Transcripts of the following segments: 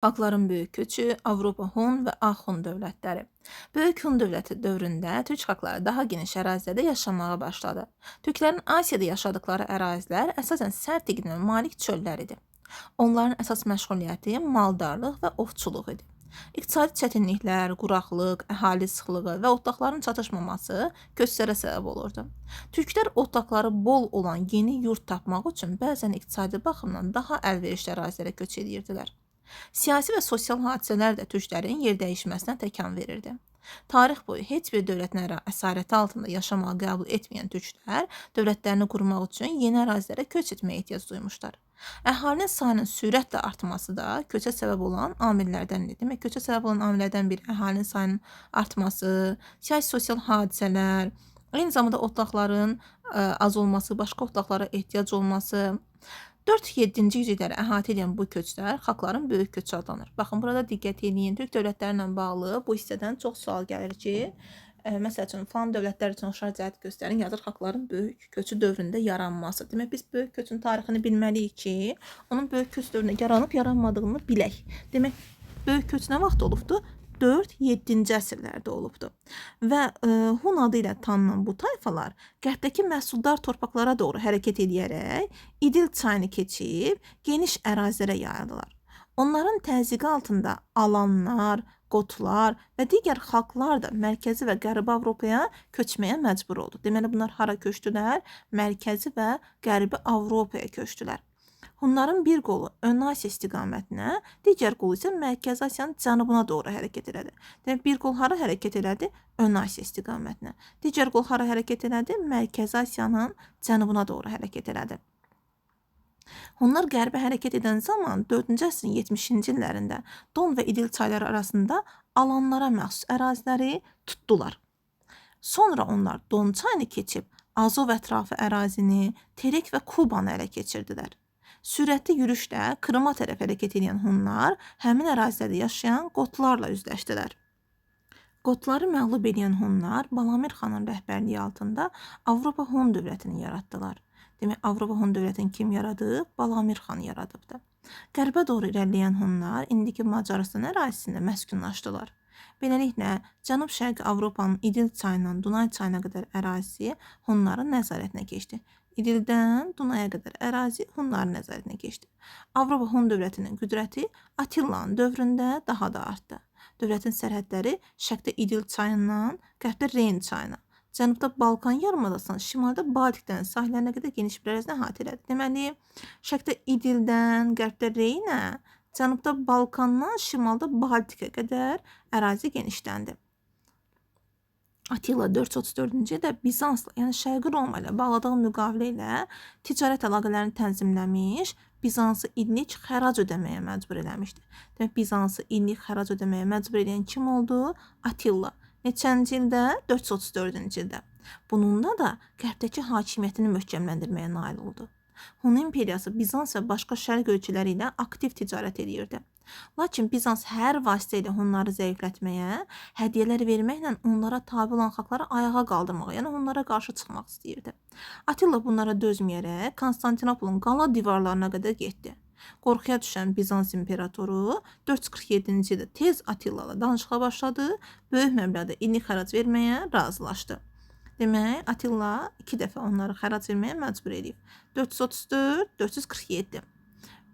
Xalqların böyük köçü, Avropa Hun və Ağ Hun dövlətləri. Böyük Hun dövləti dövründə türk xalqları daha geniş ərazilərdə yaşamağa başladı. Türklərin Asiyada yaşadıkları ərazilər əsasən sərt iqlimə malik çöllər idi. Onların əsas məşğuliyyəti maldarlıq və ovçuluq idi. İqtisadi çətinliklər, quraqlıq, əhali sıxlığı və otlaqların çatışmaması köçlərə səbəb olurdu. Türklər otlaqları bol olan yeni yurt tapmaq üçün bəzən iqtisadi baxımdan daha əlverişli ərazilərə köç edirdilər. Siyasi və sosial hadisələr də türklərin yer dəyişməsinə təkan verirdi. Tarix boyu heç bir dövlətin əsarəti altında yaşamağı qəbul etməyən türklər dövlətlərini qurmaq üçün yeni ərazilərə köç etməyə ehtiyac duymuşlar. Əhalinin sayının sürətlə artması da köçə səbəb olan amillərdən idi. Demək, köçə səbəb olan amillərdən biri əhalinin sayının artması, siyasi-sosial hadisələr, eyni zamanda otlaqların az olması, başqa otlaqlara ehtiyac olması. 4-7-ci yüzilləri əhatə edən bu köçlər xalqların böyük köçü adlanır. Baxın, burada diqqət edin, türk dövlətləri ilə bağlı bu hissədən çox sual gəlir ki, məsəl üçün, falan dövlətlər üçün oxşar cəhət göstərin, yazır xalqların böyük köçü dövründə yaranması. Demək, biz böyük köçün tarixini bilməliyik ki, onun böyük köç dövründə yaranıb yaranmadığını bilək. Demək, böyük köç nə vaxt olubdur? 4-7-ci əsrlərdə olubdur. Və Hun adı ilə tanınan bu tayfalar qərbdəki məhsuldar torpaqlara doğru hərəkət edərək İdil çayını keçib geniş ərazilərə yayıldılar. Onların təzyiqi altında Alanlar, Qotlar və digər xalqlar da Mərkəzi və Qərbi Avropaya köçməyə məcbur oldu. Deməli, bunlar hara köçdülər? Mərkəzi və Qərbi Avropaya köçdülər. Hunların bir qolu Ön Asiya istiqamətinə, digər qolu isə Mərkəzi Asiyanın cənubuna doğru hərəkət elədi. Demək, bir qol hara hərəkət elədi? Ön Asiya istiqamətinə. Digər qol hara hərəkət elədi? Mərkəzi Asiyanın cənubuna doğru hərəkət elədi. Hunlar qərbə hərəkət edən zaman 4-cü əsrin 70-ci illərində Don və İdil çayları arasında Alanlara məxsus əraziləri tutdular. Sonra onlar Don çayını keçib Azov ətrafı ərazini, Terek və Kubanı ələ keçirdilər. Sürətli yürüşlə Krıma tərəf hərəkət edən Hunlar həmin ərazilərdə yaşayan qotlarla üzləşdilər. Qotları məğlub edən Hunlar Balamir xanın rəhbərliyi altında Avropa Hun dövlətini yaratdılar. Demək, Avropa Hun dövlətini kim yaradıb? Balamir xan yaradıbdı. Qərbə doğru irəliləyən Hunlar indiki Macarıstan ərazisində məskunlaşdılar. Beləliklə, Cənub-Şərqi Avropanın İdil çayından Dunay çayına qədər ərazisi Hunların nəzarətinə keçdi. İdildən Dunaya qədər ərazi Hunların nəzarətinə keçdi. Avropa Hun dövlətinin qüdrəti Attillanın dövründə daha da artdı. Dövlətin sərhədləri şərqdə İdil çayından, qərbdə Reyn çayına, cənubda Balkan yarımadasından, şimalda Baltik dənizi sahillərinə qədər geniş bir ərazini əhatə elədi. Deməli, şərqdə İdildən, qərbdə Reynə, cənubda Balkandan, şimalda Baltikə qədər ərazi genişləndi. Attila 434-cü ildə Bizansla, yəni Şərqi Roma ilə bağladığı müqavilə ilə ticarət əlaqələrini tənzimləmiş, Bizansı illik xərac ödəməyə məcbur eləmişdi. Demək, Bizansı illik xərac ödəməyə məcbur edən kim oldu? Attila. Neçənci ildə? 434-cü ildə. Bununla da qərbdəki hakimiyyətini möhkəmləndirməyə nail oldu. Hun imperiyası Bizans və başqa şərq ölkələri ilə aktiv ticarət edirdi. Lakin Bizans hər vasitə ilə Hunları zəiflətməyə, hədiyyələr verməklə onlara tabe olan xalqları ayağa qaldırmağa, yəni onlara qarşı çıxmaq istəyirdi. Attila bunlara dözməyərək Konstantinopolun qala divarlarına qədər getdi. Qorxuya düşən Bizans imperatoru 447-ci ildə tez Attila ilə danışığa başladı, böyük məbləğdə illik xərac verməyə razılaşdı. Demək, Attila 2 dəfə onları xərac verməyə məcbur eləyib. 434, 447.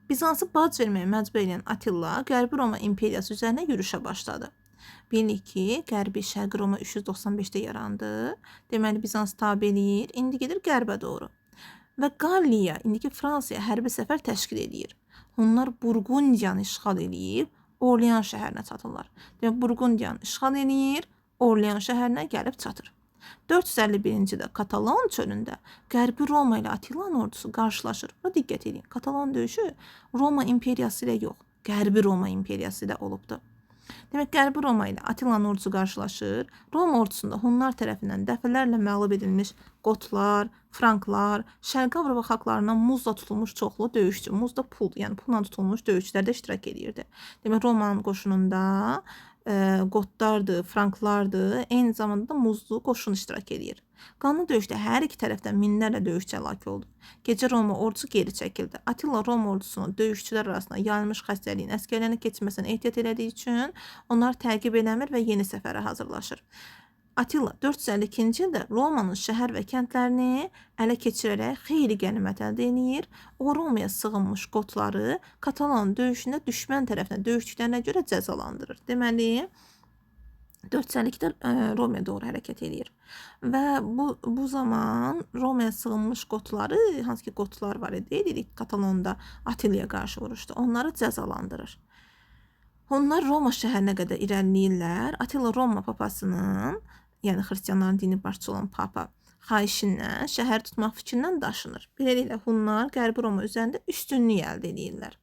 Bizansı bac verməyə məcbur edən Attila Qərbi Roma imperiyası üzərinə yürüşə başladı. Bilirik ki, Qərbi Şərqi Roma 395-də yarandı. Deməli, Bizans tabe eləyir, indi gedir qərbə doğru. Və Qalliya, indiki Fransaya hərbi səfər təşkil eləyir. Hunlar Burqundiyanı işğal eləyib, Orlean şəhərinə çatırlar. Demək, Burqundiyanı işğal eləyir, Orlean şəhərinə gəlib çatır. 451-ci ildə Katalon çölündə Qərbi Roma ilə Attilanın ordusu qarşılaşır. Buna diqqət edin. Katalon döyüşü Roma imperiyası ilə yox, Qərbi Roma imperiyası ilə olubdur. Demək, Qərbi Roma ilə Attilanın ordusu qarşılaşır. Roma ordusunda Hunlar tərəfindən dəfələrlə məğlub edilmiş Qotlar, Franklar, Şərqi Avropa xalqlarından muzla tutulmuş çoxlu döyüşçü, muz da pul, yəni pulla tutulmuş döyüşçülər də iştirak edirdi. Demək, Romanın qoşununda Qotlardır, franklardır, eyni zamanda da muzlu qoşun iştirak edir. Qanlı döyüşdə hər iki tərəfdən minlərlə döyüşçü həlak oldu. Gecə Roma ordusu geri çəkildi. Attila Roma ordusunu döyüşçülər arasında yayılmış xəstəliyin əsgərlərinə keçməsinə ehtiyat elədiyi üçün onları təqib eləmir və yeni səfərə hazırlaşır. Attila 452-ci ildə Romanın şəhər və kəndlərini ələ keçirərək xeyli qənimət əldə eləyir. O Romaya sığınmış qotları Katalan döyüşündə düşmən tərəfinə döyüşdüklərinə görə cəzalandırır. Deməli, 452-də Romaya doğru hərəkət eləyir. Və bu zaman Romaya sığınmış qotları, hansı ki qotlar var idi, dedik Katalonda Attilaya qarşı vuruşdu. Onları cəzalandırır. Onlar Roma şəhərinə qədər irəliləyirlər. Attila Roma papasının, yəni xristianların dini başçısı olan papa xahişindən şəhər tutmaq fikrindən daşınır. Beləliklə Hunlar Qərbi Roma üzərində üstünlük əldə edirlər.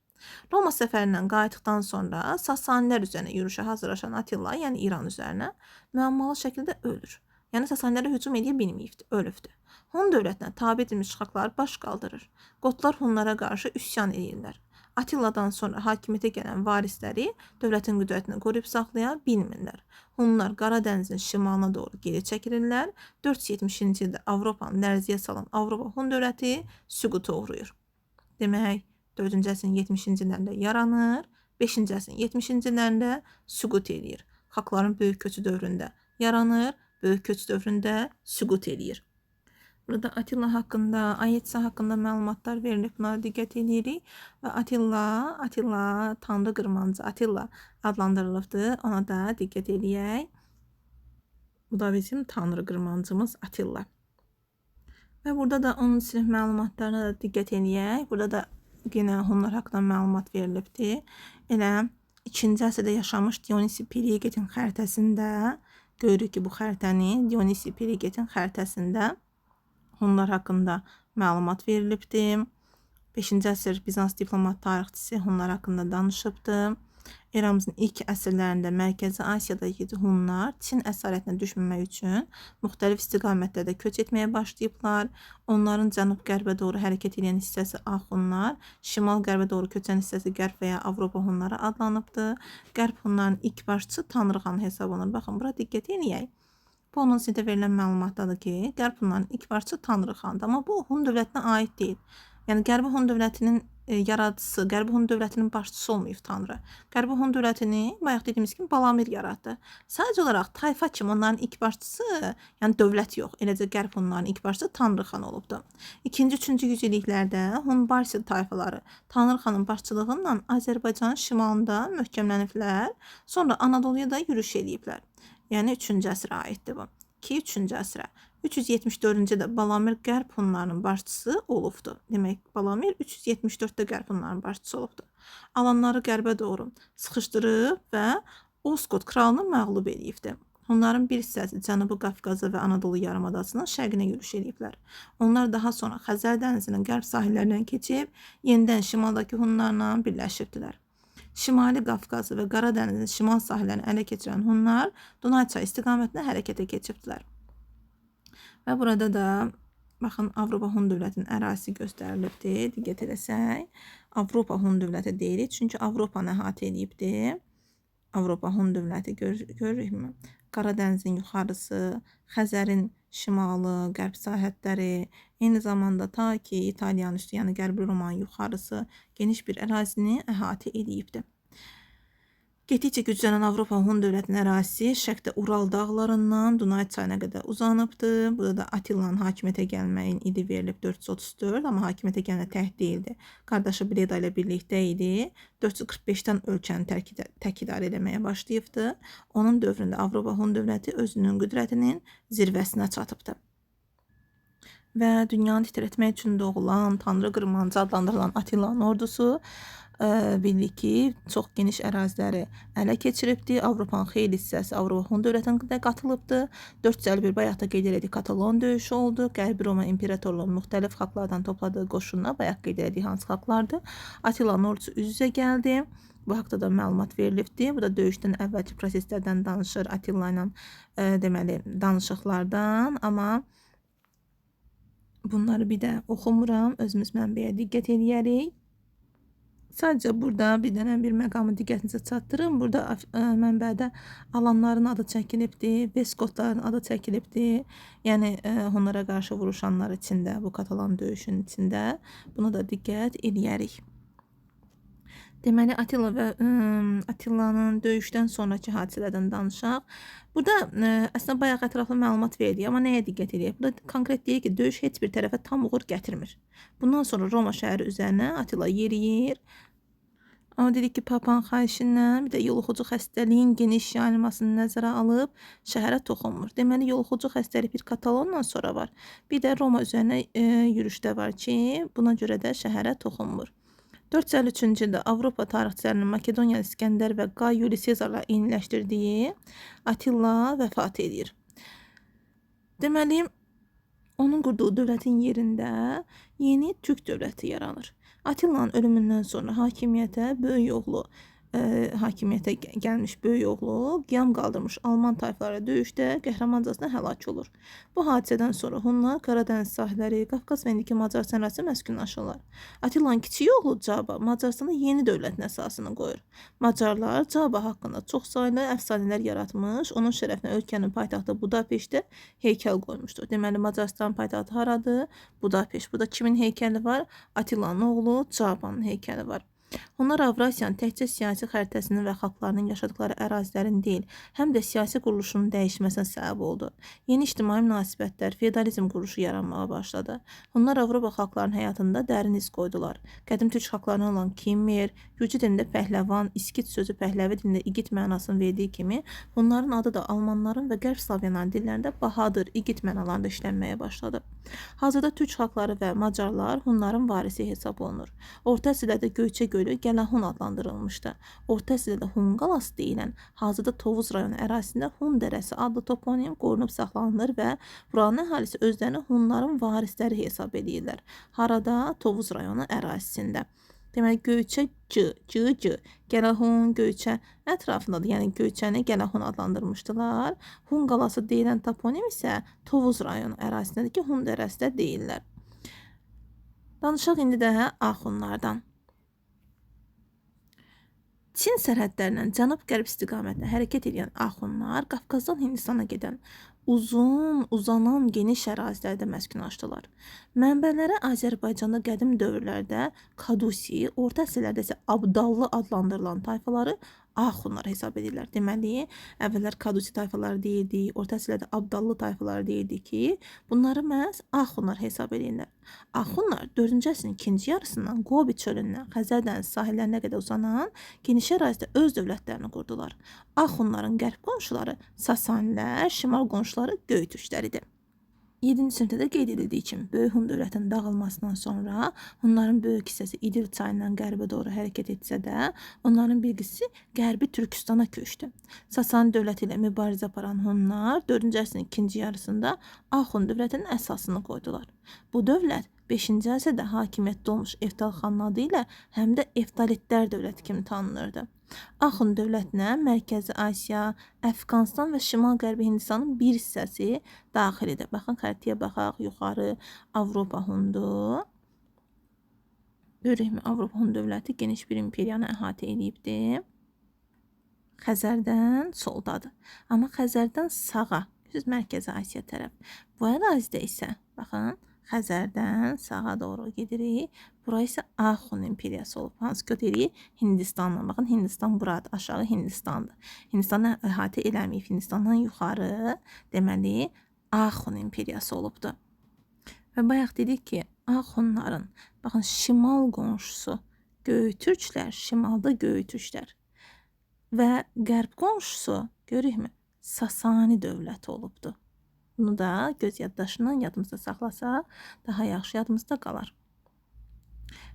Roma səfərindən qayıtdıqdan sonra Sasanilər üzərinə yürüşə hazırlaşan Attila, yəni İran üzərinə müəmmalı şəkildə ölür. Yəni Sasanilərə hücum edə bilməyibdi, ölübdü. Hun dövlətinə tabe edilmiş xalqlar baş qaldırır. Qotlar Hunlara qarşı üsyan edirlər. Attiladan sonra hakimiyyətə gələn varisləri dövlətin qüdrətini qoruyub saxlaya bilmirlər. Hunlar Qara dənizin şimalına doğru geri çəkilirlər. 470-ci ildə Avropanı lərziyə salan Avropa Hun dövləti süquta uğrayır. Demək, 4-cü əsrin 70-ci illərində yaranır, 5-ci əsrin 70-ci illərində süqut eləyir. Xalqların böyük köçü dövründə yaranır, böyük köç dövründə süqut eləyir. Burada Attila haqqında, Ayetsa haqqında məlumatlar verilib, buna diqqət edirik. Və Attila, Tanrı qırmancı Attila adlandırılıbdır. Ona da diqqət eləyək. Bu da bizim Tanrı qırmancımız Attila. Və burada da onun sinif məlumatlarına da diqqət eləyək. Burada da yenə onlar haqqında məlumat verilibdir. Elə 2-ci əsrdə yaşamış Dionisi Perigetin xəritəsində görürük ki, bu xəritəni Dionisi Perigetin xəritəsində Hunlar haqqında məlumat verilibdir. 5-ci əsr Bizans diplomat tarixçisi Hunlar haqqında danışıbdır. Eramızın ilk əsrlərində Mərkəzi Asiyadakı Hunlar Çin əsarətinə düşməmək üçün müxtəlif istiqamətlərdə köç etməyə başlayıblar. Onların cənub-qərbə doğru hərəkət edən hissəsi Axunlar, şimal-qərbə doğru köçən hissəsi Qərb və ya Avropa Hunları adlanıbdır. Qərb Hunların ilk başçısı Tanrıxan hesab olunur. Baxın, bura diqqət eləyək. Bu onun sinifdə verilən məlumatdadır ki, Qərb Hunların ilk başçısı Tanrıxandır. Amma bu Hun dövlətinə aid deyil. Yəni Qərbi Hun dövlətinin yaradıcısı, Qərbi Hun dövlətinin başçısı olmayıb Tanrı. Qərbi Hun dövlətini bayaq dediyimiz kimi Balamir yaratdı. Sadəcə olaraq tayfa kimi onların ilk başçısı, yəni dövlət yox, eləcə Qərb Hunların ilk başçısı Tanrıxan olubdu. 2-ci, 3-cü yüzilliklərdə Hun Barsi tayfaları Tanrıxanın başçılığı ilə Azərbaycanın şimalında möhkəmləniblər, sonra Anadoluya da yürüş eləyiblər. Yəni 3-cü əsrə aiddir bu. Ki, 3-cü əsrə. 374-cü ildə Balamir Qərb Hunlarının başçısı olubdu. Demək, Balamir 374-də Qərb Hunlarının başçısı olubdu. Alanları qərbə doğru sıxışdırıb və Oskot kralını məğlub eləyibdi. Hunların bir hissəsi Cənubi Qafqaza və Anadolu yarımadasının şərqinə yürüş eləyiblər. Onlar daha sonra Xəzər dənizinin qərb sahillərindən keçib, yenidən şimaldakı Hunlarla birləşibdilər. Şimali Qafqazı və Qara dənizin şimal sahillərini ələ keçirən Hunlar Dunay çayı istiqamətinə hərəkətə keçibdilər. Və burada da baxın Avropa Hun dövlətinin ərazisi göstərilibdir. Diqqət eləsək, Avropa Hun dövləti deyirik. Çünki Avropanı əhatə eləyibdir. Avropa Hun dövləti görürükmü? Qara dənizin yuxarısı, Xəzərin şimalı, qərb sahədləri, eyni zamanda ta ki İtaliyanın üstü, yəni Qərbi Romanın yuxarısı geniş bir ərazini əhatə eləyibdir. Getdikcə güclənən Avropa Hun dövlətinin ərazisi şərqdə Ural dağlarından Dunay çayına qədər uzanıbdı. Burada da Attilanın hakimiyyətə gəlməyin ili verilib 434, amma hakimiyyətə gələnə tək deyildi. Qardaşı Bleda ilə birlikdə idi. 445-dən ölkəni tək idarə eləməyə başlayıbdı. Onun dövründə Avropa Hun dövləti özünün qüdrətinin zirvəsinə çatıbdı. Və dünyanı titrətmək üçün doğulan, Tanrı qırmancı adlandırılan Attilanın ordusu bildik ki, çox geniş əraziləri ələ keçiribdi. Avropanın xeyli hissəsi Avropa Hun dövlətinə də qatılıbdı. 451 bayaq da qeyd elədik, Katalon döyüşü oldu. Qərbi Roma İmperatorluğunun müxtəlif xalqlardan topladığı qoşunla bayaq qeyd elədik hansı xalqlardır. Attilanın ordusu üz-üzə gəldi. Bu haqda da məlumat verilibdi. Bu da döyüşdən əvvəlki proseslərdən danışır Attila ilə deməli danışıqlardan, amma bunları bir də oxumuram. Özümüz mənbəyə diqqət eləyərik. Sadəcə burada bir dənə bir məqamı diqqətinizə çatdırım. Burada mənbədə alanların adı çəkilibdi, Vestgotların adı çəkilibdi. Yəni onlara qarşı vuruşanlar içində, bu Katalan döyüşünün içində buna da diqqət eləyərik. Deməli Attila və Attillanın döyüşdən sonrakı hadisələrdən danışaq. Burada əslində bayaq ətraflı məlumat verdik, amma nəyə diqqət eləyək? Burada konkret deyir ki, döyüş heç bir tərəfə tam uğur gətirmir. Bundan sonra Roma şəhəri üzərinə Attila yeriyir. Amma dedik ki, Papanın xahişindən bir də yoluxucu xəstəliyin geniş yayılmasını nəzərə alıb şəhərə toxunmur. Deməli, yoluxucu xəstəlik bir Katalondan sonra var. Bir də Roma üzərinə yürüşdə var ki, buna görə də şəhərə toxunmur. 453-cü ildə Avropa tarixçilərinin Makedoniyalı İskəndər və Qay Yuli Sezarla eyniləşdirdiyi Attila vəfat edir. Deməli, onun qurduğu dövlətin yerində yeni Türk dövləti yaranır. Attillanın ölümündən sonra hakimiyyətə böyük oğlu, hakimiyyətə gəlmiş böyük oğlu qiyam qaldırmış Alman tayfaları döyüşdə qəhrəmancasına həlak olur. Bu hadisədən sonra Hunlar Qaradəniz sahilləri, Qafqaz və indiki Macarıstan ərazisi məskunlaşırlar. Attillanın kiçik oğlu Caba Macarıstanda yeni dövlətin əsasını qoyur. Macarlar Caba haqqında çoxsaylı əfsanələr yaratmış, onun şərəfinə ölkənin paytaxtı Budapeştdə heykəl qoymuşdur. Deməli, Macarıstan paytaxtı haradır? Budapeşt. Burada kimin heykəli var? Attillanın oğlu Cabanın heykəli var. Onlar Avrasiyanın təkcə siyasi xəritəsinin və xalqlarının yaşadıkları ərazilərin deyil, həm də siyasi quruluşunun dəyişməsinə səbəb oldu. Yeni ictimai münasibətlər, feodalizm quruluşu yaranmağa başladı. Onlar Avropa xalqlarının həyatında dərin iz qoydular. Qədim türk xalqlarından olan Kimmer, Gürcü dilində pəhləvan, İskit sözü pəhləvi dilində igid mənasını verdiyi kimi, bunların adı da Almanların və Qərb Slavyanların dillərində bahadır, igid mənalarında işlənməyə başladı. Hazırda türk xalqları və Macarlar Hunların varisi hesab olunur. Orta əsrlərdə Göyçə gölü Gəlahun adlandırılmışdı. Orta əsrlərdə Hun qalası deyilən, hazırda Tovuz rayonu ərazisində Hun dərəsi adlı toponim qorunub saxlanılır və buranın əhalisi özlərini Hunların varisləri hesab edirlər. Harada? Tovuz rayonu ərazisində. Deməli, Göyçə C, C, C, Gəlahun, Göyçə ətrafındadır. Yəni, Göyçəni Gəlahun adlandırmışdılar. Hun qalası deyilən toponim isə Tovuz rayonu ərazisindədir ki, Hun dərəsi də deyirlər. Danışaq indi də Axunlardan. Çin sərhədlərindən cənub-qərb istiqamətində hərəkət edən Axunlar Qafqazdan Hindistana gedən uzun, uzanan geniş ərazilərdə məskunlaşdılar. Mənbələrə Azərbaycanda qədim dövrlərdə Kadusi, orta əsrlərdə isə Abdallı adlandırılan tayfaları Axunlar hesab edirlər. Deməli, əvvəllər Kadusi tayfaları deyildi, orta əsrlərdə Abdallı tayfaları deyildi ki, bunları məhz Axunlar hesab edirlər. Axunlar 4-cü əsrin ikinci yarısından Qobi çölündən Xəzər dənizi sahillərinə qədər uzanan geniş ərazidə öz dövlətlərini qurdular. Axunların qərb qonşuları Sasanilər, şimal qonşuları Göytürklər idi. 7-ci sinifdə də qeyd edildiyi kimi, Böyük Hun dövlətinin dağılmasından sonra Hunların böyük hissəsi İdil çayından qərbə doğru hərəkət etsə də, onların bir qismi Qərbi Türkistana köçdü. Sasani dövləti ilə mübarizə aparan Hunlar 4-cü əsrin ikinci yarısında Axun dövlətinin əsasını qoydular. Bu dövlət 5-ci əsrdə hakimiyyətdə olmuş Eftal xanın adı ilə həm də Eftalitlər dövləti kimi tanınırdı. Axun dövlətinə Mərkəzi Asiya, Əfqanistan və Şimal-Qərbi Hindistanın bir hissəsi daxil idi. Baxın, xəritəyə baxaq, yuxarı Avropa Hundu. Görürükmü, Avropa Hun dövləti geniş bir imperiyanı əhatə edibdi. Xəzərdən soldadır. Amma Xəzərdən sağa, görürsünüz, Mərkəzi Asiya tərəf. Bu ərazidə isə, baxın, Xəzərdən sağa doğru gedirik. Bura isə Axun imperiyası olub. Hansı ki, deyirik Hindistanla. Baxın, Hindistan buradır, aşağı Hindistandır. Hindistanı əhatə eləməyib. Hindistandan yuxarı, deməli, Axun imperiyası olubdur. Və bayaq dedik ki, Axunların, baxın, şimal qonşusu Göytürklər, şimalda Göytürklər və qərb qonşusu, görürükmü, Sasani dövləti olubdur. Bunu da göz yaddaşından yadımızda saxlasaq, daha yaxşı yadımızda qalar.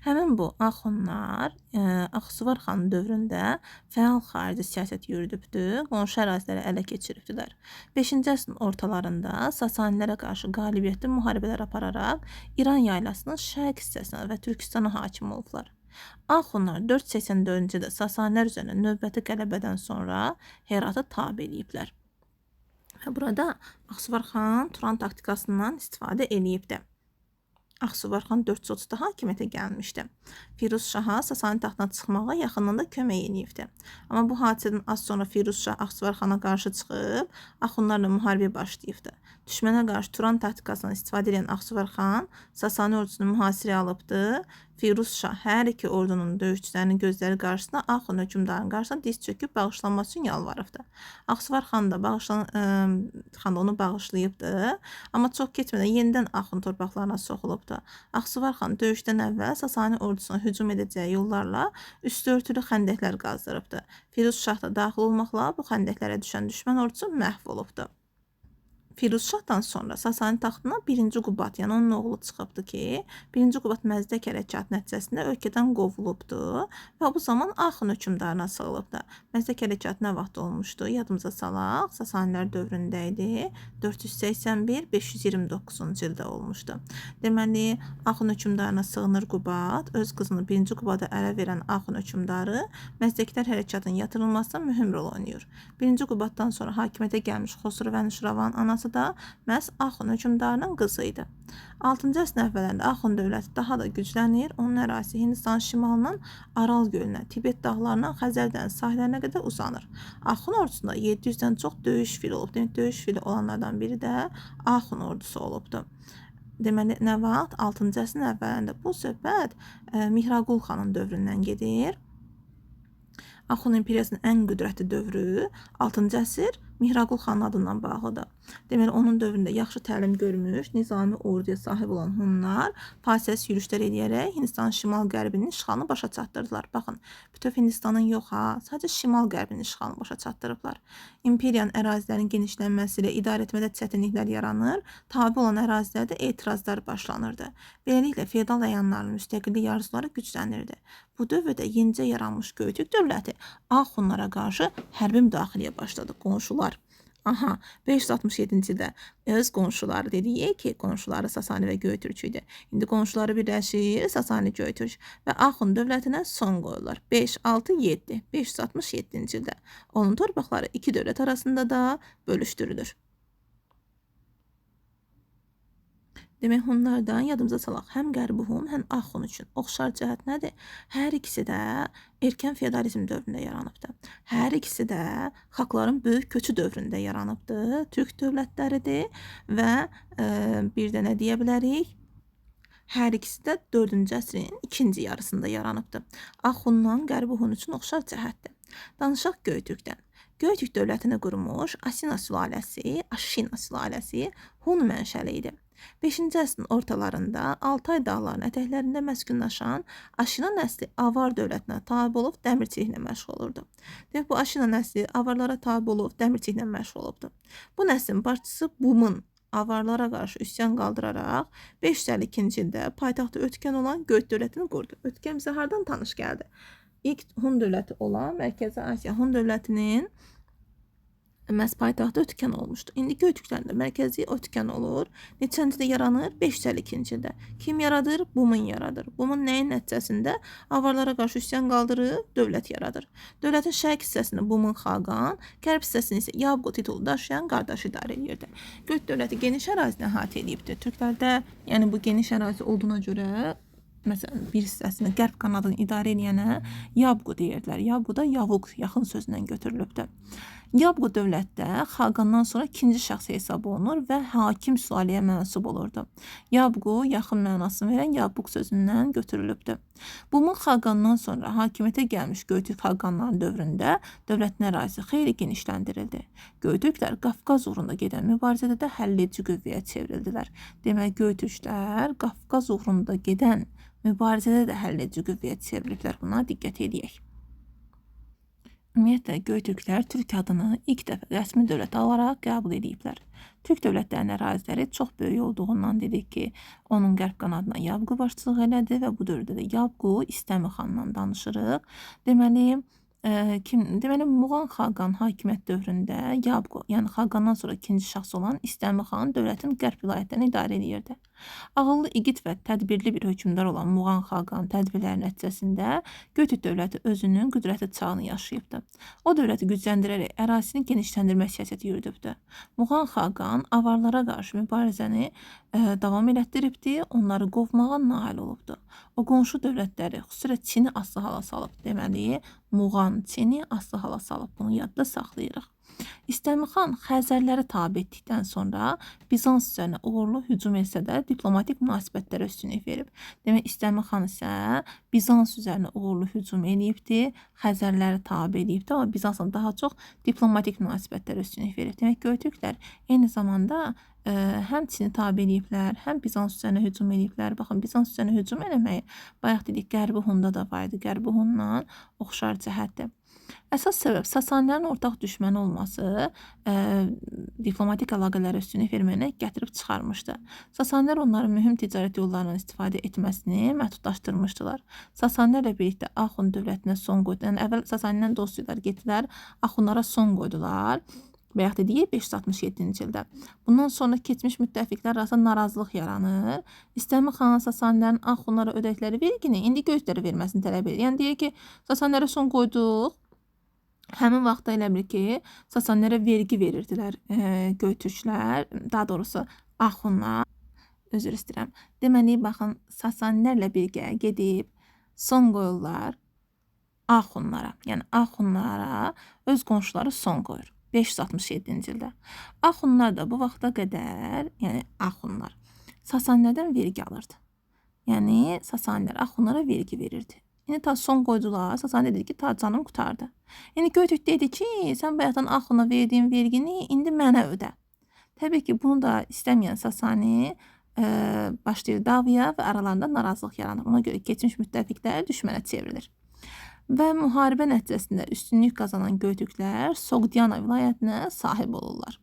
Həmin bu Axunlar Ağsuvar xanı dövründə fəal xarici siyasət yürüdübdü, qonşu əraziləri ələ keçiribdilər. 5-ci əsrin ortalarında Sasanilərə qarşı qalibiyyətli müharibələr apararaq İran yaylasının şərq hissəsinə və Türkistana hakim olublar. Axunlar 484-cü ildə Sasanilər üzərinə növbəti qələbədən sonra Heratı tabe eləyiblər. Və burada Ağsuvar xan Turan taktikasından istifadə eləyibdi. Ağsuvar xan 430-da hakimiyyətə gəlmişdi. Firuz Şaha Sasani taxtına çıxmağa yaxından da kömək eləyibdi. Amma bu hadisədən az sonra Firuz Şah Ağsuvar xana qarşı çıxıb Axunlarla müharibəyə başlayıbdı. Düşmənə qarşı Turan taktikasından istifadə edən Ağsuvar xan Sasani ordusunu mühasirəyə alıbdı. Firuz Şah hər iki ordunun döyüşçülərinin gözləri qarşısında Axun hökmdarının qarşısına diz çöküb bağışlanması üçün yalvarıbdı. Ağsuvar xan da onu bağışlayıbdı. Amma çox keçmədən yenidən Axun torpaqlarına soxulubdu. Ağsuvar xan döyüşdən əvvəl Sasani ordusuna hücum edəcəyi yollarla üstü örtülü xəndəklər qazdırıbdı. Firuz Şah da daxil olmaqla bu xəndəklərə düşən düşmən ordusu məhv olubdu. Firuz Şahdan sonra Sasani taxtına 1-ci Qubad, yəni onun oğlu çıxıbdı ki, 1-ci Qubad Məzdək hərəkatı nəticəsində ölkədən qovulubdu və bu zaman Axun hökmdarına sığılıbdı. Məzdək hərəkatı nə vaxt olmuşdu? Yadımıza salaq, Sasanilər dövründə idi. 481-529-cu ildə olmuşdu. Deməli, Axun hökmdarına sığınır Qubad, öz qızını 1-ci Qubada ərə verən Axun hökmdarı Məzdəklər hərəkatının yatırılmasında mühüm rol oynayır. 1-ci Qubaddan sonra hakimiyyətə gəlmiş Xosrov Ənuşravanın anası da məhz Axun hökmdarının qızı idi. 6-cı əsrin əvvəllərində Axun dövləti daha da güclənir. Onun ərazisi Hindistan şimalından Aral gölünə, Tibet dağlarından Xəzər dənizi sahillərinə qədər uzanır. Axun ordusunda 700-dən çox döyüş fili olub. Demək, döyüş fili olanlardan biri də Axun ordusu olubdu. Deməli, nə vaxt? 6-cı əsrin əvvəlində. Bu söhbət Mihraqul xanın dövründən gedir. Axun imperiyasının ən qüdrətli dövrü 6-cı əsr Mihraqul xanın adından bağlıdır. Deməli, onun dövründə yaxşı təlim görmüş, nizami orduya sahib olan Hunlar fasiləsiz yürüşlər eləyərək Hindistanın şimal-qərbinin işğalını başa çatdırdılar. Baxın, bütöv Hindistanın yox ha, sadəcə şimal-qərbinin işğalını başa çatdırıblar. İmperiyanın ərazilərinin genişlənməsi ilə idarə etmədə çətinliklər yaranır, tabi olan ərazilərdə etirazlar başlanırdı. Beləliklə, feodal əyanların müstəqillik arzuları güclənirdi. Bu dövrdə yenicə yaranmış Göytürk dövləti Axunlara qarşı hərbi müdaxiləyə başladı. Qonşular. Aha, 567-ci ildə öz qonşuları dedik ki, qonşuları Sasani və Göytürk idi. İndi qonşuları birləşir, Sasani, Göytürk və Axun dövlətinə son qoyurlar. 5, 6, 7, 567-ci ildə. Onun torpaqları iki dövlət arasında da bölüşdürülür. Demək, Hunlardan yadımıza salaq, həm Qərbi Hun, həm Axun üçün oxşar cəhət nədir? Hər ikisi də erkən feodalizm dövründə yaranıbdır. Hər ikisi də xalqların böyük köçü dövründə yaranıbdır. Türk dövlətləridir və bir də nə deyə bilərik? Hər ikisi də 4-cü əsrin ikinci yarısında yaranıbdır. Axundan Qərbi Hun üçün oxşar cəhətdir. Danışaq Göytürkdən. Göytürk dövlətini qurmuş Asina sülaləsi, Aşina sülaləsi Hun mənşəli idi. 5-ci əsrin ortalarında Altay dağlarının ətəklərində məskunlaşan Aşina nəsli Avar dövlətinə tabe olub dəmirçiliklə məşğul olurdu. Demək, bu Aşina nəsli Avarlara tabe olub dəmirçiliklə məşğul olubdu. Bu nəslin başçısı Bumun Avarlara qarşı üsyan qaldıraraq 552-ci ildə paytaxtı Ötkən olan Göyt dövlətini qurdu. Ötkən bizə hardan tanış gəldi? İlk Hun dövləti olan Mərkəzi Asiya Hun dövlətinin məhz paytaxtı Ötkən olmuşdu. İndi Göytürklərin də mərkəzi Ötkən olur. Neçənci ildə yaranır? 552-ci ildə. Kim yaradır? Bumun yaradır. Bumun nəyin nəticəsində? Avarlara qarşı üsyan qaldırıb dövlət yaradır. Dövlətin şərq hissəsini Bumun xaqan, qərb hissəsini isə Yabqu titulu daşıyan qardaşı idarə edirdi. Göyt dövləti geniş ərazini əhatə edibdi. Türklərdə, yəni bu geniş ərazi olduğuna görə, məsələn, bir hissəsini qərb qanadını idarə eləyənə Yabqu deyirdilər. Yabqu da Yavuq yaxın sözündən götürülübdür. Yabqu dövlətdə xaqandan sonra ikinci şəxs hesab olunur və hakim sülaləyə mənsub olurdu. Yabqu yaxın mənasını verən Yabuq sözündən götürülübdür. Bumun xaqandan sonra hakimiyyətə gəlmiş Göytürk xaqanların dövründə dövlətin ərazisi xeyli genişləndirildi. Göytürklər Qafqaz uğrunda gedən mübarizədə də həlledici qüvvəyə çevrildilər. Demək, Göytürklər Qafqaz uğrunda gedən mübarizədə də həlledici qüvvəyə çevriliblər. Buna diqqət edək. Ümumiyyətlə, Göytürklər Türk adını ilk dəfə rəsmi dövlət olaraq qəbul ediblər. Türk dövlətlərinin əraziləri çox böyük olduğundan dedik ki, onun qərb qanadına Yabqu başçılıq elədi və bu dövrdə də Yabqu İstəmi xandan danışırıq. Deməli, deməli Muğan xaqan hakimiyyət dövründə Yabqu, yəni xaqandan sonra ikinci şəxs olan İstəmi xan dövlətin qərb vilayətlərini idarə edirdi. Ağıllı, igid və tədbirli bir hökmdar olan Muğan xaqanın tədbirləri nəticəsində Göytürk dövləti özünün qüdrətli çağını yaşayıbdı. O dövləti gücləndirərək ərazisini genişləndirmə siyasəti yürüdübdü. Muğan xaqan avarlara qarşı mübarizəni davam elətdiribdi, onları qovmağa nail olubdu. O qonşu dövlətləri, xüsusilə Çini asılı hala salıb. Deməli, Muğan Çini asılı hala salıb. Bunu yadda saxlayırıq. İstəmi xan Xəzərləri tabe etdikdən sonra Bizans üzərinə uğurlu hücum etsə də diplomatik münasibətlərə üstünlük verib. Demək, İstəmi xan isə Bizans üzərinə uğurlu hücum eləyibdi, Xəzərləri tabe eləyibdi, amma Bizansla daha çox diplomatik münasibətlərə üstünlük verib. Demək, Göytürklər eyni zamanda həm Çini tabe eləyiblər, həm Bizans üzərinə hücum eləyiblər. Baxın, Bizans üzərinə hücum eləməyi, bayaq dedik, Qərbi Hunda da var idi. Qərbi Hunla oxşar cəhətdir. Əsas səbəb Sasanilərin ortaq düşməni olması diplomatik əlaqələrə üstünlük verməyinə gətirib çıxarmışdı. Sasanilər onların mühüm ticarət yollarından istifadə etməsini məhdudlaşdırmışdılar. Sasanilərlə birlikdə Axun dövlətinə son qoydular. Yəni, əvvəl Sasanilərlə dost idilər, getdilər, Axunlara son qoydular. Bayaq dedik 567-ci ildə. Bundan sonra keçmiş müttəfiqlər arasında narazılıq yaranır. İstəmi xan Sasanilərin Axunlara ödədikləri vergini indi Göytürklərə verməsini tələb edir. Yəni deyir ki, Sasanilərə son qoyduq. Həmin vaxtda elə bil ki, Sasanilərə vergi verirdilər Göytürklər, daha doğrusu Axunlar. Üzr istəyirəm. Deməli, baxın, Sasanilərlə birgə gedib son qoyurlar Axunlara. Yəni Axunlara öz qonşuları son qoyur. 567-ci ildə. Axunlar da bu vaxta qədər, yəni Axunlar Sasanilərdən vergi alırdı. Yəni Sasanilər Axunlara vergi verirdi. İndi ta son qoydular. Sasani dedi ki, ta canım qurtardı. İndi Göytürk dedi ki, sən bayaqdan Axuna verdiyin vergini indi mənə ödə. Təbii ki, bunu da istəməyən Sasani başlayır davaya və aralarında narazılıq yaranır. Ona görə keçmiş müttəfiqlər düşmənə çevrilir. Və müharibə nəticəsində üstünlük qazanan Göytürklər Soqdiana vilayətinə sahib olurlar.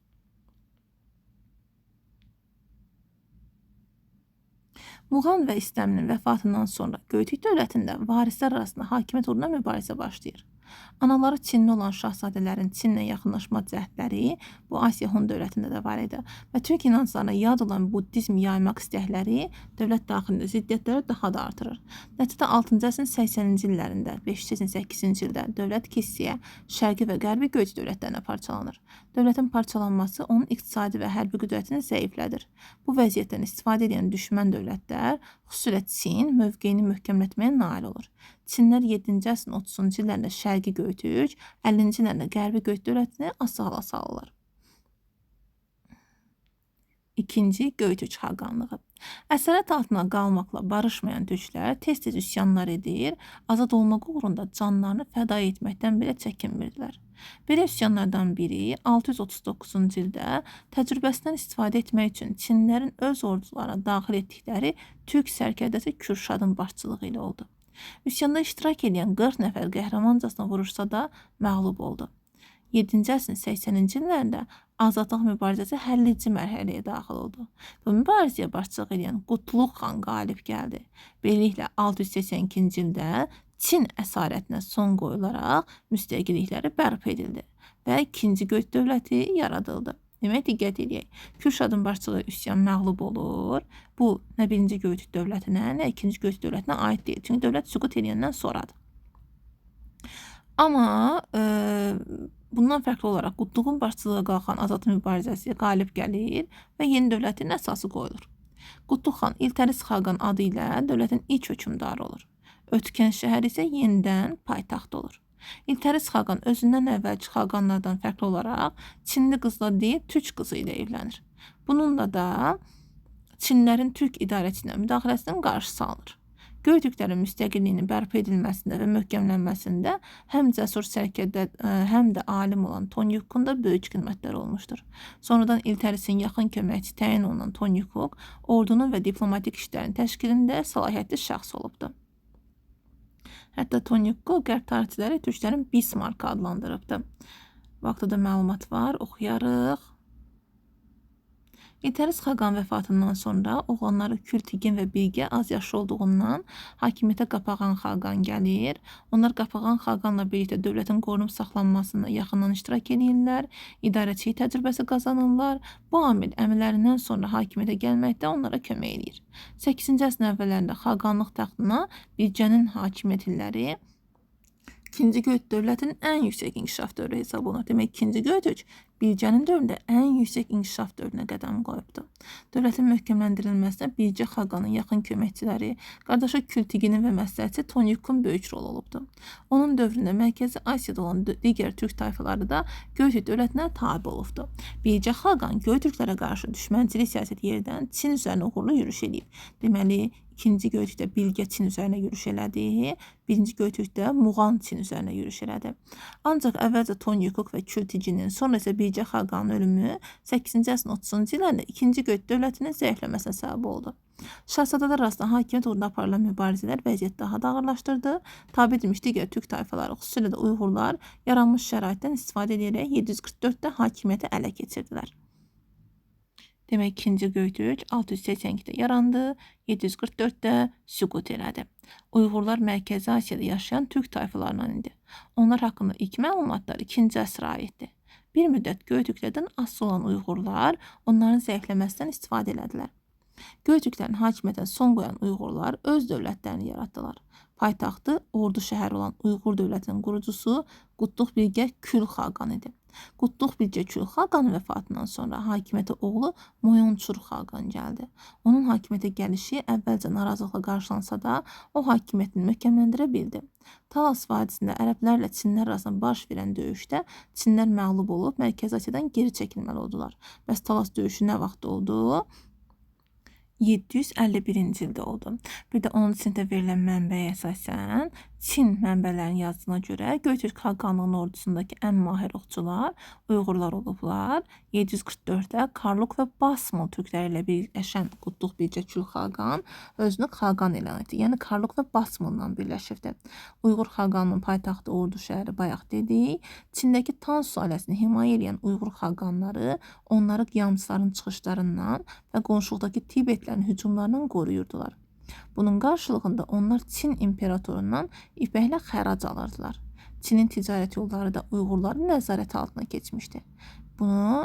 Muğan və İstəminin vəfatından sonra Göytürk dövlətində varislər arasında hakimiyyət uğruna mübarizə başlayır. Anaları Çinli olan şahzadələrin Çinlə yaxınlaşma cəhdləri bu Asiya Hun dövlətində də var idi və türk inanclarına yad olan buddizmi yaymaq istəkləri dövlət daxilində ziddiyyətləri daha da artırır. Nəticədə 6-cı əsrin 80-ci illərində, 588-ci ildə dövlət kilsəyə, şərqi və qərbi Göytürk dövlətlərinə parçalanır. Dövlətin parçalanması onun iqtisadi və hərbi qüdrətini zəiflədir. Bu vəziyyətdən istifadə edən düşmən dövlətlər, xüsusilə Çin, mövqeyini möhkəmlətməyə nail olur. Çinlər 7-ci əsrin 30-cu illərində Şərqi Göytürk, 50-ci illərində Qərbi Göytürk dövlətini asılı hala salırlar. İkinci Göytürk xaqanlığı. Əsarət altına qalmaqla barışmayan türklər tez-tez üsyanlar edir, azad olmaq uğrunda canlarını fəda etməkdən belə çəkinmirdilər. Belə üsyanlardan biri 639-cu ildə təcrübəsindən istifadə etmək üçün Çinlərin öz ordularına daxil etdikləri türk sərkərdəsi Kürşadın başçılığı ilə oldu. Üsyanda iştirak edən 40 nəfər qəhrəmancasına vuruşsa da məğlub oldu. 7-ci əsrin 80-ci illərində azadlıq mübarizəsi həlledici mərhələyə daxil oldu. Bu mübarizəyə başçılıq edən Qutluq xan qalib gəldi. Beləliklə 682-ci ildə Çin əsarətinə son qoyularaq müstəqillikləri bərpa edildi və 2-ci Göytürk dövləti yaradıldı. Demək, diqqət edək. Kürşadın başçılığı üsyan məğlub olur. Bu, nə 1-ci Göytürk dövlətinə, nə 2-ci Göytürk dövlətinə aid deyil. Çünki dövlət süqut edəndən sonradır. Amma bundan fərqli olaraq Qutluğun başçılığı qalxan azadlıq mübarizəsi qalib gəlir və yeni dövlətin əsası qoyulur. Qutluq xan İltəris xaqan adı ilə dövlətin ilk hökmdarı olur. Ötkən şəhər isə yenidən paytaxt olur. İltəris xaqan özündən əvvəlki xaqanlardan fərqli olaraq Çinli qızla deyil, türk qızı ilə evlənir. Bununla da Çinlərin türk idarəçinə müdaxiləsinin qarşısı alınır. Göytürklərin müstəqilliyinin bərpa edilməsində və möhkəmlənməsində həm cəsur sərkərdə, həm də alim olan Tonyukun da böyük xidmətləri olmuşdur. Sonradan İltərisin yaxın köməkçi təyin olunan Tonyukuk ordunun və diplomatik işlərin təşkilində səlahiyyətli şəxs olubdur. Hətta Tonyukku qərb tarixçiləri türklərin Bismarckı adlandırıbdı. Vaxtda da məlumat var, oxuyarıq. İtəriz xaqanın vəfatından sonra oğlanları Kültigin və Bilgə az yaşlı olduğundan hakimiyyətə Qapağan xaqan gəlir. Onlar Qapağan xaqanla birlikdə dövlətin qorunub saxlanmasında yaxından iştirak edirlər, idarəçilik təcrübəsi qazanırlar. Bu amil əmilərindən sonra hakimiyyətə gəlməkdə onlara kömək eləyir. 8-ci əsrin əvvəllərində xaqanlıq taxtına Bilgənin hakimiyyət illəri İkinci Göytürk dövlətinin ən yüksək inkişaf dövrü hesab olunur. Demək, İkinci Göytürk Bilgənin dövründə ən yüksək inkişaf dövrünə qədəm qoyubdu. Dövlətin möhkəmləndirilməsinə Bilgə xaqanın yaxın köməkçiləri, qardaşı Kültiginin və məsləhətçi Tonyukun böyük rolu olubdu. Onun dövründə Mərkəzi Asiyada olan digər türk tayfaları da Göytürk dövlətinə tabe olubdu. Bilgə xaqan Göytürklərə qarşı düşmənçilik siyasəti yeridən Çin üzərinə uğurlu yürüş eləyib. Deməli, İkinci Göytürkdə Bilgə Çin üzərinə yürüş elədi. Birinci Göytürkdə Muğan Çin üzərinə yürüş elədi. Ancaq əvvəlcə Tonyukuk və Kültiginin, sonra isə Bilgə xaqanın ölümü 8-ci əsrin 30-cu illərində İkinci Göytürk dövlətinin zəifləməsinə səbəb oldu. Şahzadələr arasında hakimiyyət uğrunda aparılan mübarizələr vəziyyəti daha da ağırlaşdırdı. Tabe edilmiş digər türk tayfaları, xüsusilə də Uyğurlar yaranmış şəraitdən istifadə edərək 744-də hakimiyyəti ələ keçirdilər. Demək, İkinci Göytürk 682-də yarandı, 744-də süqut elədi. Uyğurlar Mərkəzi Asiyada yaşayan türk tayfalarından idi. Onlar haqqında ilk məlumatlar 2-ci əsrə aiddir. Bir müddət Göytürklərdən asılı olan Uyğurlar onların zəifləməsindən istifadə elədilər. Göytürklərin hakimiyyətinə son qoyan Uyğurlar öz dövlətlərini yaratdılar. Paytaxtı Ordu şəhəri olan Uyğur dövlətinin qurucusu Qutluq Bilgə Kül xaqan idi. Qutluq Bilgə Kül xaqanın vəfatından sonra hakimiyyətə oğlu Moyonçur xaqan gəldi. Onun hakimiyyətə gəlişi əvvəlcə narazılıqla qarşılansa da, o hakimiyyətini möhkəmləndirə bildi. Talas vadisində ərəblərlə Çinlər arasında baş verən döyüşdə Çinlər məğlub olub Mərkəzi Asiyadan geri çəkilməli oldular. Bəs Talas döyüşü nə vaxt oldu? 751-ci ildə oldu. Bir də 10-cu sinifdə verilən mənbəyə əsasən Çin mənbələrinin yazdığına görə Göytürk xaqanlığının ordusundakı ən mahir oxçular Uyğurlar olublar. 744-də Karluk və Basmıl türkləri ilə birləşən Qutluq Bilgə Kül xaqan özünü xaqan elan etdi. Yəni Karluk və Basmılla birləşibdi. Uyğur xaqanının paytaxtı Ordu şəhəri bayaq dedik. Çindəki Tan sülaləsini himayə edən Uyğur xaqanları onları qiyamçıların çıxışlarından və qonşuluqdakı Tibetlərin hücumlarından qoruyurdular. Bunun qarşılığında onlar Çin imperatorundan ipəklə xərac alırdılar. Çinin ticarət yolları da Uyğurların nəzarəti altına keçmişdi. Bunu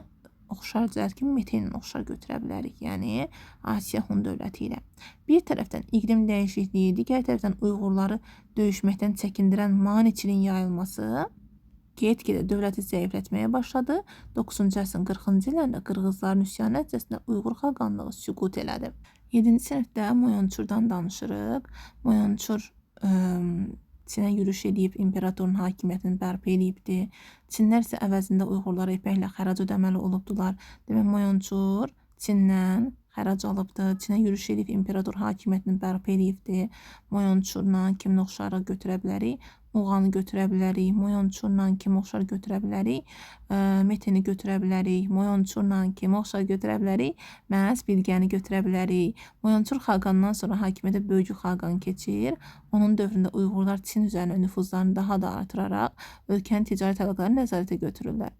oxşar cəhət ki, Mete ilə oxşar götürə bilərik, yəni Asiya Hun dövləti ilə. Bir tərəfdən iqlim dəyişikliyi, digər tərəfdən Uyğurları döyüşməkdən çəkindirən maniçiliyin yayılması get-gedə dövləti zəiflətməyə başladı. 9-cu əsrin 40-cı illərində Qırğızların üsyanı nəticəsində Uyğur xaqanlığı süqut elədi. 7-ci sinifdə Moyonçurdan danışırıq. Moyonçur Çinə yürüş eləyib, imperatorun hakimiyyətini bərpa eləyibdi. Çinlər isə əvəzində Uyğurlara ipəklə xərac ödəməli olubdular. Demək, Moyonçur Çindən xərac alıbdı. Çinə yürüş eləyib, imperator hakimiyyətini bərpa eləyibdi. Moyonçurla kimin oxşarlıq götürə bilərik? Muğanı götürə bilərik. Moyonçurla kimi oxşar götürə bilərik? Metini götürə bilərik. Moyonçurla kimi oxşar götürə bilərik? Məhz Bilgəni götürə bilərik. Moyonçur xaqandan sonra hakimiyyətə Böyük xaqan keçir. Onun dövründə Uyğurlar Çin üzərinə nüfuzlarını daha da artıraraq ölkənin ticarət əlaqələrini nəzarətə götürürlər.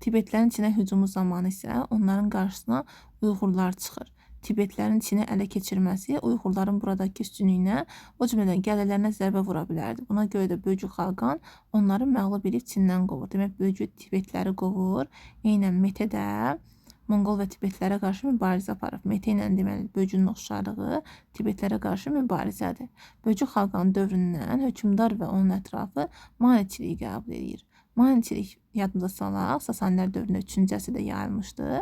Tibetlərin Çinə hücumu zamanı isə onların qarşısına Uyğurlar çıxır. Tibetlərin Çini ələ keçirməsi Uyğurların buradakı üstünlüyünə, o cümlədən gəlirlərinə zərbə vura bilərdi. Buna görə də Böyük xaqan onları məğlub edib Çindən qovur. Demək, Böyük Tibetləri qovur. Eynən Mete də Monqol və Tibetlərə qarşı mübarizə aparıb. Mete ilə deməli Böyükün oxşarlığı Tibetlərə qarşı mübarizədir. Böyük xaqanın dövründən hökmdar və onun ətrafı maniçiliyi qəbul edir. Maniçilik yadımıza salaq, Sasanilər dövründə 3-cü əsrdə yayılmışdı.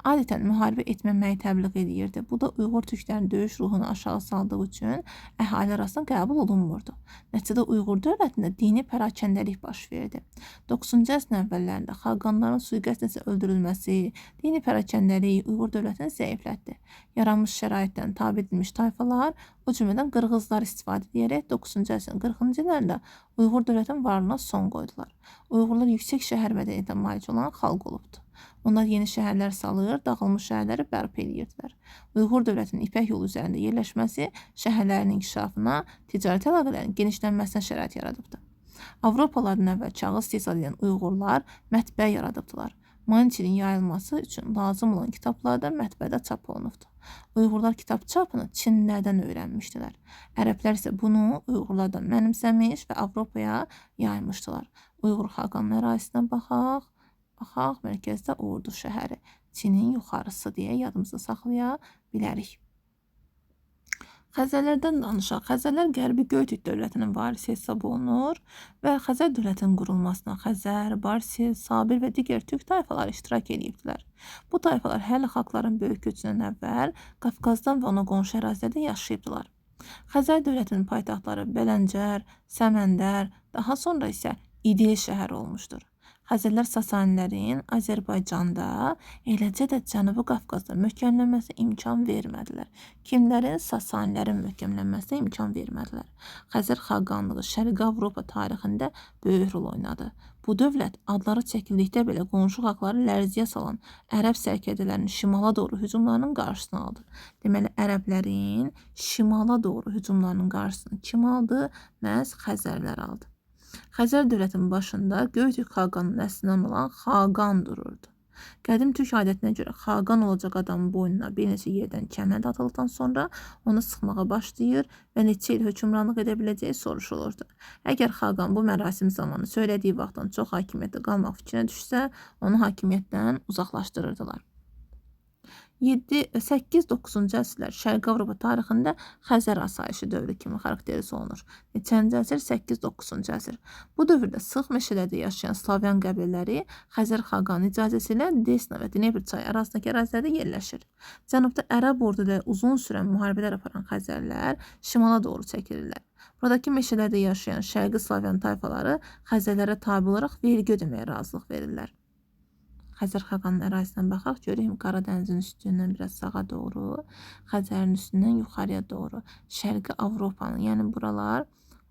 Adətən müharibə etməməyi təbliğ edirdi. Bu da Uyğur türklərinin döyüş ruhunu aşağı saldığı üçün əhali arasında qəbul olunmurdu. Nəticədə Uyğur dövlətində dini pərakəndəlik baş verdi. 9-cu əsrin əvvəllərində xaqanların sui-qəsd nəticəsində öldürülməsi, dini pərakəndəlik Uyğur dövlətini zəiflətdi. Yaranmış şəraitdən tabe edilmiş tayfalar, o cümlədən Qırğızlar istifadə edərək 9-cu əsrin 40-cı illərində Uyğur dövlətinin varlığına son qoydular. Uyğurlar yüksək şəhər mədəniyyətinə malik olan xalq olubdu. Onlar yeni şəhərlər salır, dağılmış şəhərləri bərpa edirdilər. Uyğur dövlətinin İpək yolu üzərində yerləşməsi şəhərlərin inkişafına, ticarət əlaqələrinin genişlənməsinə şərait yaradıbdı. Avropalılardan əvvəl kağız istehsal edən Uyğurlar mətbəə yaradıbdılar. Maniçinin yayılması üçün lazım olan kitablar da mətbəədə çap olunubdur. Uyğurlar kitab çapını Çinlilərdən öyrənmişdilər. Ərəblər isə bunu Uyğurlardan mənimsəmiş və Avropaya yaymışdılar. Uyğur xaqanının ərazisinə baxaq. Baxaq, mərkəzdə Ordu şəhəri. Çinin yuxarısı deyə yadımızda saxlaya bilərik. Xəzərlərdən danışaq. Xəzərlər Qərbi Göytürk dövlətinin varisi hesab olunur və Xəzər dövlətinin qurulmasına Xəzər, Barsil, Sabir və digər türk tayfaları iştirak edibdilər. Bu tayfalar hələ xalqların böyük köçündən əvvəl Qafqazdan və ona qonşu ərazilərdə yaşayıbdılar. Xəzər dövlətinin paytaxtları Bələncər, Səməndər, daha sonra isə İdil şəhəri olmuşdur. Xəzərlər Sasanilərin Azərbaycanda, eləcə də Cənubi Qafqazda möhkəmlənməsinə imkan vermədilər. Kimlərin? Sasanilərin möhkəmlənməsinə imkan vermədilər. Xəzər xaqanlığı Şərqi Avropa tarixində böyük rol oynadı. Bu dövlət adları çəkildikdə belə qonşu xalqları lərziyə salan ərəb sərkərdələrinin şimala doğru hücumlarının qarşısını aldı. Deməli, ərəblərin şimala doğru hücumlarının qarşısını kim aldı? Məhz Xəzərlər aldı. Xəzər dövlətinin başında Göytürk xaqanının nəslindən olan Xaqan dururdu. Qədim türk adətinə görə xaqan olacaq adamın boynuna bir neçə yerdən kəmənd atıldıqdan sonra onu sıxmağa başlayır və neçə il hökmranlıq edə biləcəyi soruşulurdu. Əgər xaqan bu mərasim zamanı söylədiyi vaxtdan çox hakimiyyətdə qalmaq fikrinə düşsə, onu hakimiyyətdən uzaqlaşdırırdılar. 7, 8, 9-cu əsrlər Şərqi Avropa tarixində Xəzər asayişi dövrü kimi xarakterizə olunur. Neçənci əsr? 8, 9-cu əsr. Bu dövrdə sıx meşələrdə yaşayan Slavyan qəbilələri Xəzər xaqanı icazəsi ilə Desna və Dnepr çayı arasındakı ərazilərdə yerləşir. Cənubda ərəb ordu ilə uzun sürən müharibələr aparan Xəzərlər şimala doğru çəkilirlər. Buradakı meşələrdə yaşayan Şərqi Slavyan tayfaları Xəzərlərə tabe olaraq vergi ödəməyə razılıq verirlər. Xəzər xaqanının ərazisinə baxaq, görək Qaradənizin üstündən biraz sağa doğru, Xəzərin üstündən yuxarıya doğru, Şərqi Avropanın, yəni buralar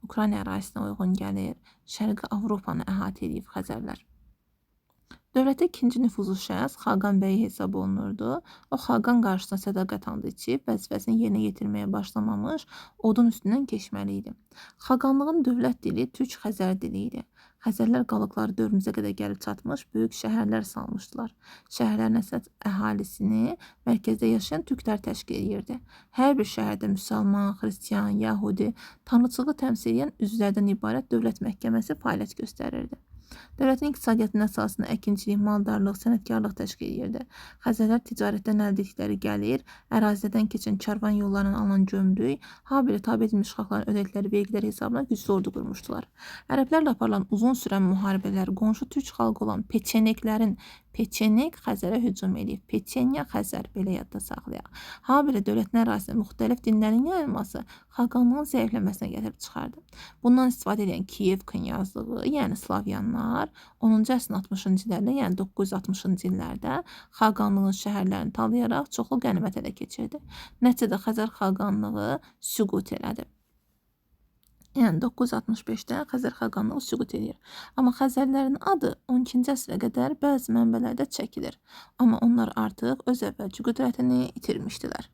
Ukrayna ərazisinə uyğun gəlir. Şərqi Avropanı əhatə edib Xəzərlər. Dövlətdə ikinci nüfuzlu şəxs Xaqan bəyi hesab olunurdu. O, xaqan qarşısında sədaqət andı içib, vəzifəsini yerinə yetirməyə başlamamış, odun üstündən keçməli idi. Xaqanlığın dövlət dili türk-xəzər dili idi. Xəzərlər qalıqları dövrümüzə qədər gəlib çatmış böyük şəhərlər salmışdılar. Şəhərlərin əsas əhalisini mərkəzdə yaşayan türklər təşkil edirdi. Hər bir şəhərdə müsəlman, xristian, yahudi, tanrıçılığı təmsil edən üzvlərdən ibarət dövlət məhkəməsi fəaliyyət göstərirdi. Dövlətin iqtisadiyyatının əsasını əkinçilik, maldarlıq, sənətkarlıq təşkil edirdi. Xəzərlər ticarətdən əldə etdikləri gəlir, ərazilərdən keçən karvan yollarından alınan gömrük, habelə tabe edilmiş xalqların ödədikləri vergilər hesabına güclü ordu qurmuşdular. Ərəblərlə aparılan uzun sürən müharibələr qonşu türk xalqı olan peçeneklərin Peçenek Xəzərə hücum edib. Peçenya Xəzər, belə yadda saxlayaq. Habelə dövlətin ərazisində müxtəlif dinlərin yayılması xaqanlığın zəifləməsinə gətirib çıxardı. Bundan istifadə edən Kiyev knyazlığı, yəni Slavyanlar 10-cu əsrin 60-cı illərdə, yəni 960-cı illərdə xaqanlığın şəhərlərini talayaraq çoxlu qənimət ələ keçirdi. Nəticədə Xəzər xaqanlığı süqut elədi. Yəni 965-də Xəzər xaqanlığı süqut edir. Amma Xəzərlərin adı 12-ci əsrə qədər bəzi mənbələrdə çəkilir. Amma onlar artıq öz əvvəlki qüdrətini itirmişdilər.